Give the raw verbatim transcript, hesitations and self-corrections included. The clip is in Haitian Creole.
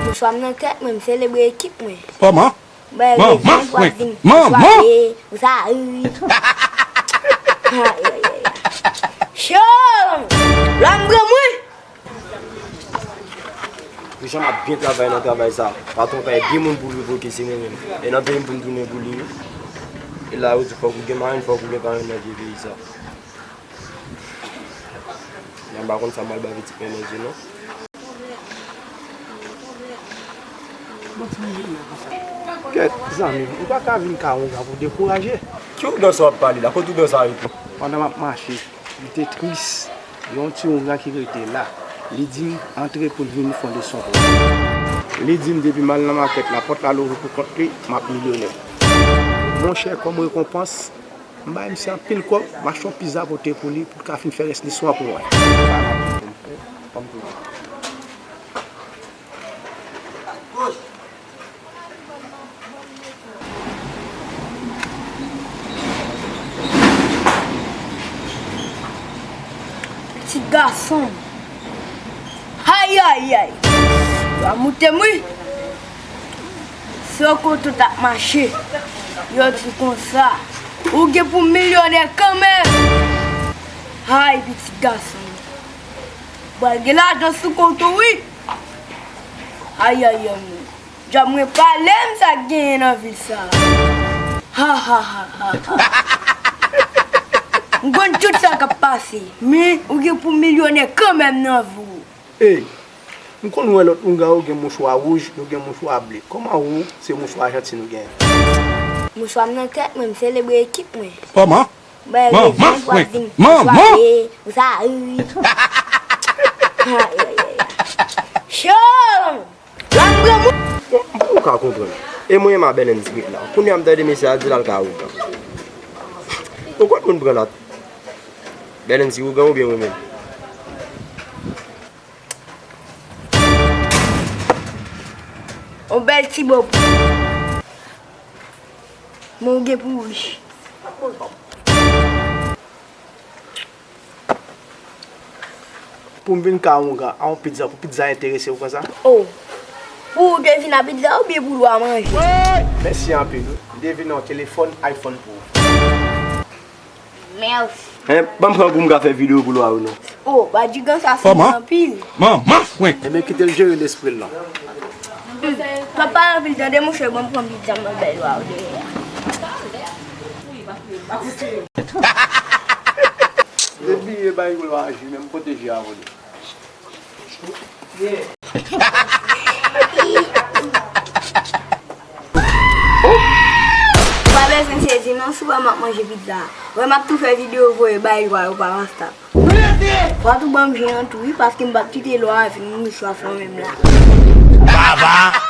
Oswa m nan kèk mwen, m selebre ekip mwen. Kòman? Bay rezon pou ap di m, oswa e, oswa ri. Ay, ay, ay, ay. Cho! Lwa m pran mwen! Pou jan m ap byen travay nan travay sa, patwon pa gen moun pou l revoke, se mwen menm. E nan peyi m pou m tounen pou li, wi. E la, yo di fòk ou gen marenn, fòk ou gen parenn nan vye peyi sa. Mwen pa konn sa m pral ba pitit mwen manje, non. Kèt, zanmi m, ou pa ka vin ka ongan pou dekouraje. Ki ongan sa w ap pale la? Kote ongan sa rete? Pandan m ap mache, li te tris. Yon ti ongan ki rete la. Li di m antre pou l vin fè yon leson pou mwen. Li di m depi m al nan makèt la, pòt la louvri pou kont li, m ap milyonè. Monchè, kòm rekonpans, m bay misye anpil kòb, m achte yon pizza pote pou li, pou l ka fin fè rès leson an pou mwen. Pitit gason m. Ayayay! Lwa moute m wi! Se yon kote w t ap mache, yo di konsa, ou gen pou milyonè kanmenm! Ay, pitit gason m. Pral gen lajan sou kont ou wi! Ayayay, mwen. Djòb mwen pale m sa k genyen nan vil sa. Ha, ha, ha, ha, ha. M konn tout sa k ap pase, men ou gen pou milyonè kanmenm nan vi w. Ey, m konn wè lòt oungan yo gen mouchwa wouj, yo gen mouchwa ble. Kòman ou, se mouchwa Ajantin ou genyen? Mouchwa m nan kèk mwen, m selebre ekip mwen. Kòman? Bay rezon pou ap di m, oswa e, oswa ri. Ay, ay, ay, ay. Cho! Lwa m pran mwen. Bon, m poko ka konprann. E mwen, m a Bèlèn Spirit la. Kounye a m tande mesye a di l al ka ougan. Ou kwè moun pran la? Bèlèn si ougan oubyen mwen menm? On bèl ti bòb. Men w gen pou rich. Pou m vin ka ongan a yon pizza, pou pizza enterese w konsa? Oh, pou w te vin a pizza oubyen pou lwa manje? Mèsi anpil wi. M te vin a yon telefòn iPhone pou ou. Mèsi. Hein, ban m pran pou m ka fè videyo pou lwa yo non. Oh, badjigan sa fini anpil. Manman frenk. Ebyen kite l jere lespri l non. Hmm. Papa anpil tande monchè, ban m pran pizza m nan bay lwa yo dèyè. Depi e bay lwa aji, men m pwoteje avè li. Pa bezwen sezi non, souvan m ap manje pizza. Wè m ap tou fè videyo voye bay lwa yo pa WhatsApp. Fwa tou ban m jen an tou wi, paske m p ap kite lwa a vin mouchwa flanmen m la. Baba!